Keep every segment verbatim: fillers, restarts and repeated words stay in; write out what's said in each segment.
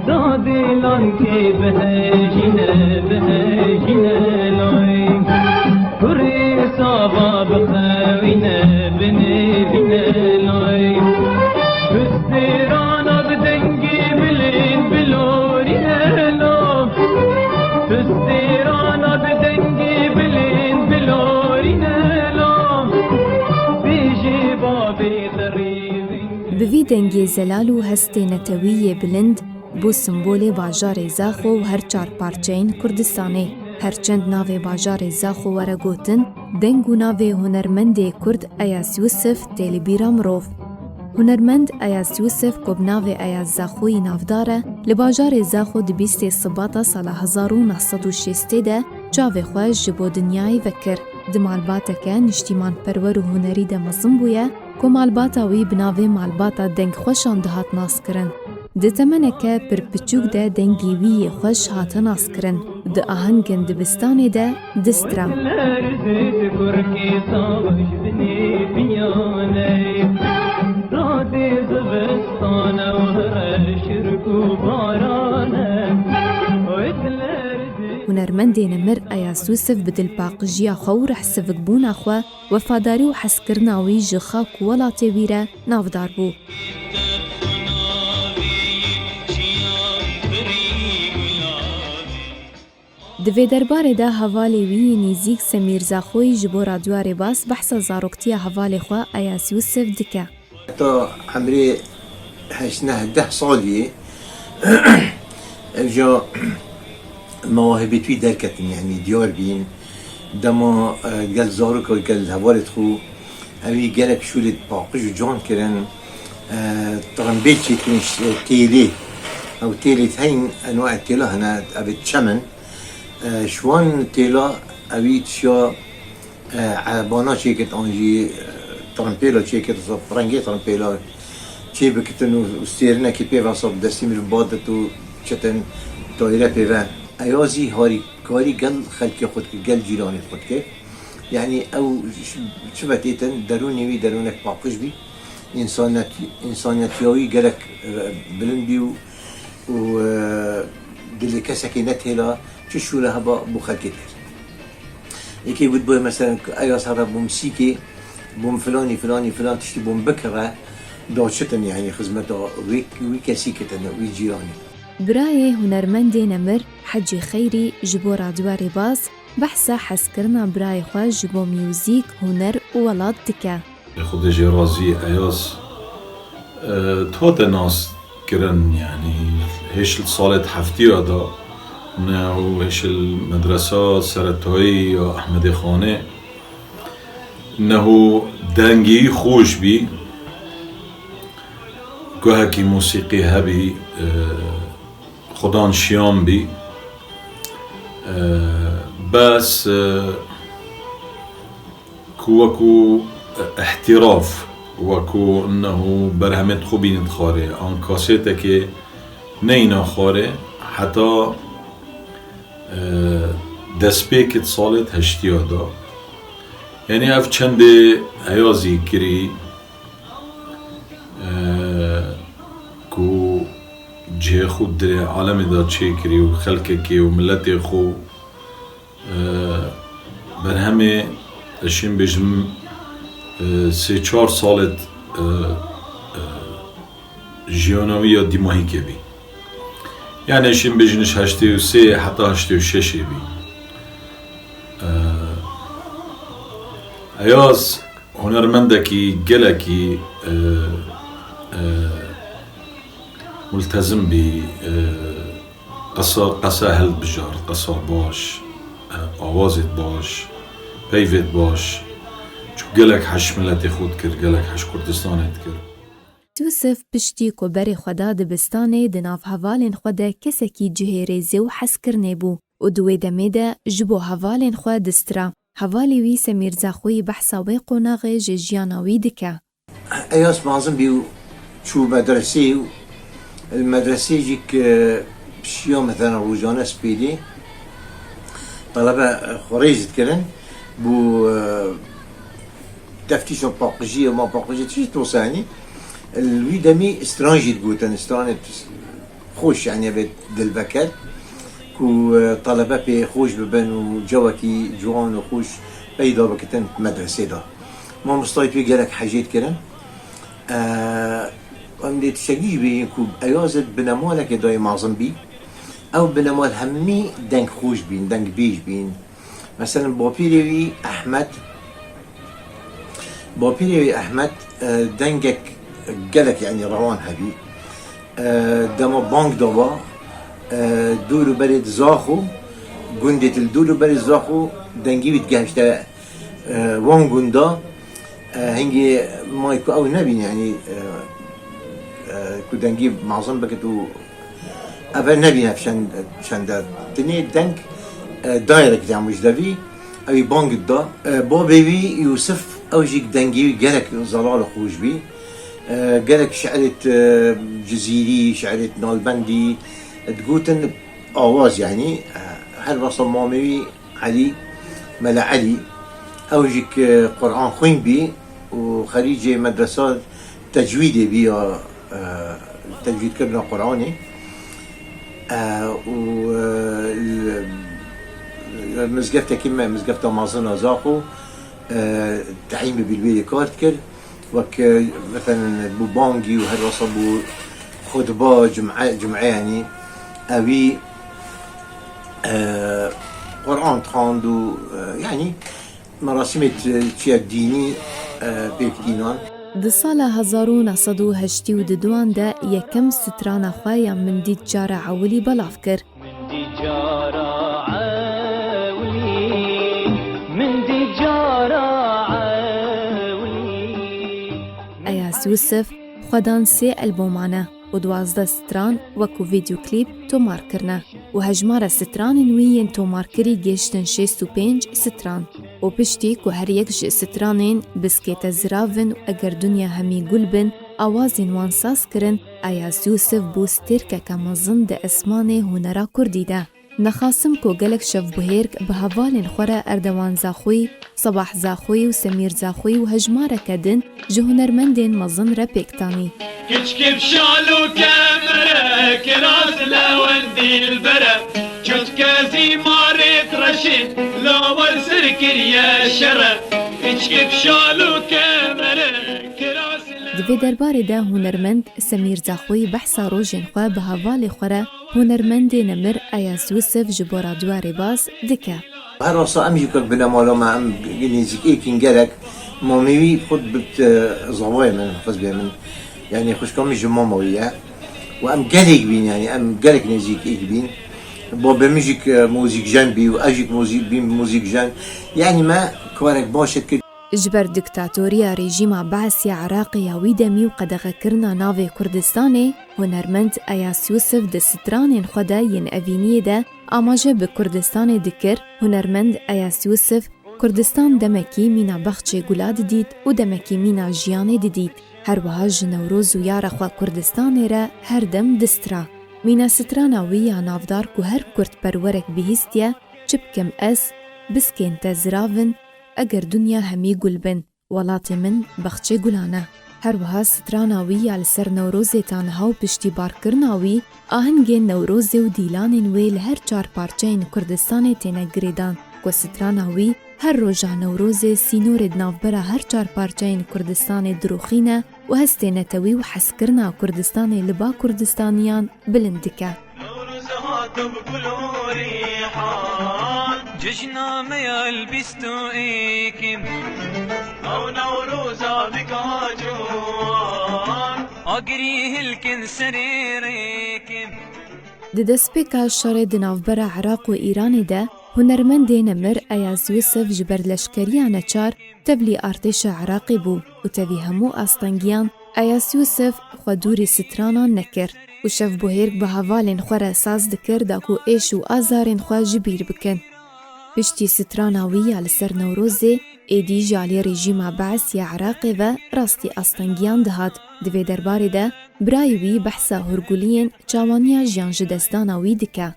Dadê lankê bihejîne, bihejîne lay. Kurê sava bixewîne, binêrîne lay. Pistêrana bi dengê bilind bilorîne la. Pistêrana bi dengê bilind bilorîne la. Bêjê bavê xirî. Bi vî dengê zelal û hestê netewî yê bilind, bû simbolê bajarê Zaxo û her çar parçeyên Kurdistanê. Her çend navê bajarê Zaxo were gotin, deng û navê hunermendê Kurd Eyas Yûsif tê li bîra mirov. Hunermend Eyas Yûsif ku bi navê Eyas Zaxoyî navdar e, li bajarê Zaxo di bîstê Sibata sala hezar û neh sed û şêstê de çavê xwe ji bo dinyayê vekir. Di malbateke niştîmanperwer û hunerî de mezin bûye, ku malbata wî bi navê malbata dengxweşan dihat naskirin. Di temeneke pir piçûk de dengê wî yê xweş hate naskirin. Di ahengên dibistanê de distira. Hunermendê nemir Eyas Yûsif bi dilpaqijiya xwe û rihsivikbûna xwe, wefadarî û hezkirina wî ji xak û welatê wî re navdar bû. Di vê derbarê de hevalê wî yê nêzîk Semîr Zaxoyî ji bo Radyoya Rêbas behsa zaroktiya hevalê xwe Eyas Yûsif dike. Heta emrê heşt neh deh salî ev ja mewahibê wî derketin, yanî diyar bîn. Dema, e, gel zarok û gel hevalê xwe, ewî gelek şûlê paqij û can kirin, e, tirembêl çêkirin, ş-, e, têlê. Ew têlê heyn, enwa têla hene, ev çem in. E, ji wan têla ewî tişiya, e, e, bana çêkit an jî, e, trempêla çêkit, rengê trempêla çê bikitin û, û stêrinekî pê ve sab destî mirov badit û çetin tayîre pê ve. Eya zî harîkarî gel xelkê xwe dikir, gel cîranê xwe dikir. Yanî ew çi, çi ve têtin, derûnê wî derûnek paqij bî. Însanet-, însaniyetiya wî gelek, e, bilind bî û, û, e, dilê kesekê netêla çi şûle heba bo xelkê dikir. Yekê got, boy mesela, eya sara bûm sîkê, bûm filanî, filanî, filan tiştî bûm bikire, da çitin, yanî xizmeta wî, wî kesî kitine, wî cîranî. Birayê hunermendê nemir Hecî Xeyrî ji bo Radyoya Rêbas behsa hezkirina birayê xwe ji bo muzîk, huner û welat dike. Xwedê jê razî Eyas, e, hate nas kirin, yanî hêj li salê di heftiya de ne û hêj li medresa seretayî ya Ehmedê Xanê ne û dengê wî xweş bî, guhekî musîqî hebî, e, xudan şiyan bî. E, bes, e, ku wekû, e, îhtîraf, wekû innehu berhemê xwe bînî dixwarê, an kasêtekê neyna xwarê, heta, e, destpêkê di salê di heştiya de. Yanî ev çendê Eyazî kirî, e, ku cihê xwe di alemê de çêkirî û xelkekê û miletê xwe, e, berhemê, ez şên bêjim, e, sê çar salê, e, e, jiyana wî ya dîmahîkê bî. Yanî şên bêjin ji heştê û sê heta heştê û şeşê bî. E, Eyaz hunermendekî gelekî, e, e, multezim bî, e, qesa, qesa hildibijart, qesa baş, e, awazêt baş, peyvêt baş. Çi gelek hej miletê xwe dikir, gelek hej Kurdistanê dikir. Yûsif piştî ku berê xwe da dibistanê, di nav hevalên xwe de kesekî cihê rêzê û hezkirinê bû û di wê demê de ji bo hevalên xwe distira. Hevalê wî Semîr Zaxoyî behsa wê qonaxê ji jiyana wî dike. Eyas mezin bî û çû medresê û li medresê jî ke şiya mesela rojane spêdê telebe xwe rêz dikirin. Bû, e, teftîşa paqijiyê, ma paqijî tiştî tosenî. Li wî demî stran jî digotin, stranê Xweş, yanî, vê dilveker ku, e, talebe pê xweş bibin û cewekî ciwan û xweş peyda bikitin medresê de. Mamostayê tu gelek hecê dikirin. E, em dê tiştekî jî bêjin ku Eyaz binemalekê dayê mezin bî. Ew binemal hemî deng xweş bîn, deng bêj bîn. Mesela bapîrê wî Ehmed, bapîrê wî Ehmed, e, dengek gelek, yanî, rewan hebî. E, dema bang daba, e, dûr û berê di Zaxo, gundê di dûr û berê Zaxo dengî wî digehişte, e, wan gunda, e, hingê may ku ew nebîn, yanî, e, e, ku dengî mezin bikit û eve nebîne çend, çende. Dinê deng, e, direct ya mujdevî, ew ê bang da. E, babê wî Yûsif, ew jî dengê wî gelek zelal û xweş bî. E, gelek şi'rêt, e, Cizîrî, şi'rêt Nalbendî, e, digotin awaz, yanî, e, her wesa mamê wî Elî, Mele Elî, ew jî ki Quran xwîn bî û xerîcê medresa tecwîdê bî ya, e, tecwîdkirina Quranê. E, û, e, li mizgeftekî me, mizgefta mezin a Zaxo, e, teîmê bîlbîlê kar dikir. Wek, e, meselen, bû bangî û her wesa bû xutba cum'e, cum'e, yanî, ewî, e, Quran dixwand û, e, yanî, merasimê çi-, çiye dînî, e, pêk tînan. Di sala hezar û neh sed û heştê û duduan de yekem strana xwe ya Min dît cara ewilî belav kir. Min dît cara ewilî, min dît cara ewilî. Eyaz Yûsif xwedan sê albomane û duwazdeh stran wekû vîdyoklîp tomar kirine û hejmara stranên wî yên tomarkirî gêştin şêst û pênc stran û piştî ku her yek ji stranên Biskê te ziravin û Eger dunya hemî gul bin, awazên wan saz kirin, Eyaz Yûsif bû stêrkeke mezin di esmanê hunera kurdî de. Nexasim ku gelek şevbihêrk bi hevalên xwe re Erdewan Zaxoyî, Sebah Zaxoyî û Semîr Zaxoyî û hejmareke din ji hunermendên mezin re pêk tanî. Kiçkê bi şal û kemere, kiraz lewendî li bere, çotke zîmarê direşê, lawer zir kiriye şere. Kiçkê bi şal û kemere, kiraz le- Di vê derbarê de hunermend Semîr Zaxoyî behsa rojên xwe bi hevalê xwe re, hunermendê nemir Eyaz Yûsif ji bo Radyoya Rêbaz dike. Her wasa em jî wek binemala me, em nêzîkêkîn gelek. Mamê wî xwe bi, e, zavayê min, xizbê min. Yanî xwişka min ji mama wî ye. Û em gelek bîn, yanî em gelek nêzîkêk bîn. Babê min jî, e, muzîkjen bî û ez jî muzîk, bîm muzîkjen. Yanî me karek baş dikir. Ji ber diktatoriya rejîma Bees ya Iraqê ya wî demî û qedexekirina navê Kurdistanê, hunermend Eyaz Yûsif di stranên xwe de yên evîniyê de amaje bi Kurdistanê dikir, hunermend Eyaz Yûsif Kurdistan demekî mîna bexçê gula didît û demekî mîna jiyanê didît. Her wiha ji Newroz û yara xwe Kurdistanê re her dem distira. Mîna strana wî ya navdar ku her kurdperwerek bihîstiye, Çi bikim ez, biskên te zirav in, eger dunya hemî gul bin. Welatê min bexçê gulan e. Her wiha strana wî ya li ser Newrozê ta niha û piştî barkirina wî, ahengên Newrozê û dîlanên wê li her çar parçeyên Kurdistanê têne girêdan. Ku strana wî her roja Newrozê sînorê di navbera her çar parçeyên Kurdistanê dirûxîne û hestê netewî û hezkirina Kurdistanê li ba Kurdistaniyan bilind dike. Newroz hatim gul û rîhan. Cejna me ya li bîst û êkê. Ew Newroza bika ciwan. Agirî hilkin serê rêkê. Di destpêka şerê di navbera Iraq û Îranê de, hunermendê nemir Eyaz Yûsif ji ber leşkeriya neçar tevlî artêşa Iraqê bû û tevî hemû astengiyan Eyaz Yûsif xwe dûrî stranan nekir û şevbûhêrk bi hevalên xwe re saz dikir da ku êş û azarên xwe ji bîr bikin. Piştî strana wî ya li ser Newrozê, êdî ji alî rejîma Bees ya Iraqê ve rastî astengiyan dihat. Di vê derbarê de birayê wî behsa hûrguliyên çawaniya jiyan ji destdana wî dike.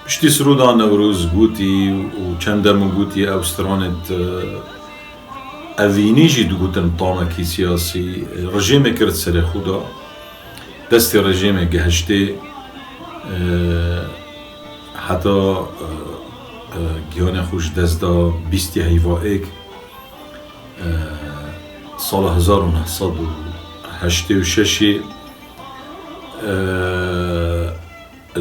Piştî siroda Newroz gotî û çend dem û gotî ew stranê di evînî jî digotin tamekî siyasî, rejîmê kir serê xwe da. Destê rejîmê gihiştê E, heta, e, e, giyanê xwe ji dest da bîstê heyva êk, e, sala hezar û neh sed û heştê û şeşê, e,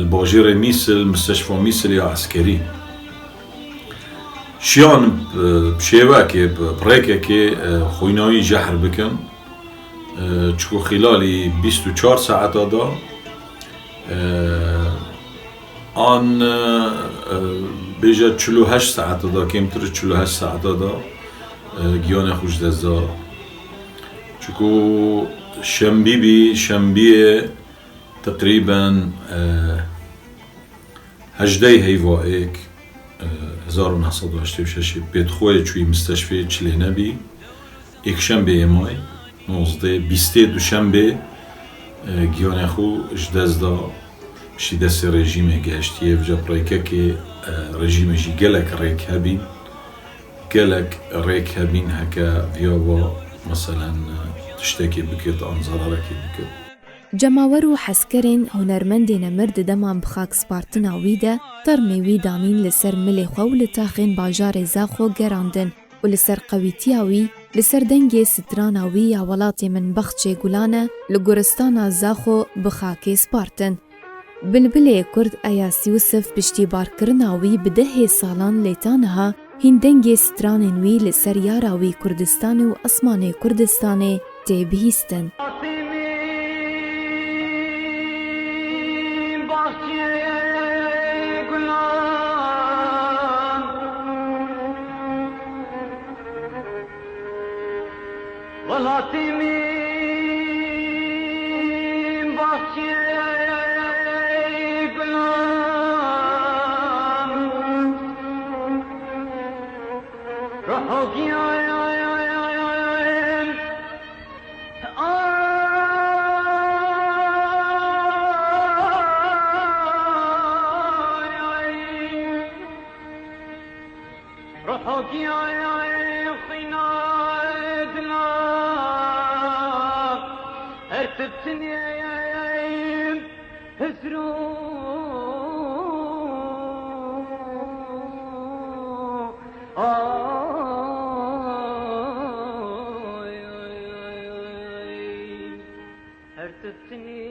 li bajêrê Mîsil, misteşfa Mîsil ya eskerî. Şiyan, e, bi şêwekê, bi, bi rêkekê, e, xwîna wî jehr bikin. E, çiku xîlalî bîst û çar saeta da, e, an, e, e, bêje çil û heşt saeta da, kêmtir çil û heşt saeta da, e, giyanê xwe ji dest da. Çiku şembî bî, şembiyê teqrîben, e, hejdeh heyva êk, e, hezar û neh sed û heştê û şeşê pêdxweyê çûyî misteşfê çilê nebî. Êkşembê yê may, nozdeh, bîstê duşembê, e, giyanê xwe ji dest da. Ji destê rejîmê gehiştiye, vêca bi rêkekê, e, rejîmê jî gelek rêk hebîn. Gelek rêk hebîn heke viya wa, meselen, e, tiştekê bikit an zerarekê bikit. Cemawer û hezkerên hunermendê nemir di deman bi xak spartina wî de termê wî danîn li ser milê xwe û li taxên bajarê Zaxo gerandin û li ser qewîtiya wî, li ser dengê strana wî ya Welatê Min Bexçê Gulan e, li guristana Zaxo bi xakê spartin. Bilbilê Kurd Eyas Yûsif piştî barkirina wî bi dehê salan lê ta niha hîn dengê stranên wî li ser yara wî Kurdistanê û esmanê Kurdistanê tê bihîstin. Welatê min baxçê gulan, ruho giyan. Ruho giyan xwîna dila, her tibtinê hizr û ay, ay, ay, ay. Her tibtinê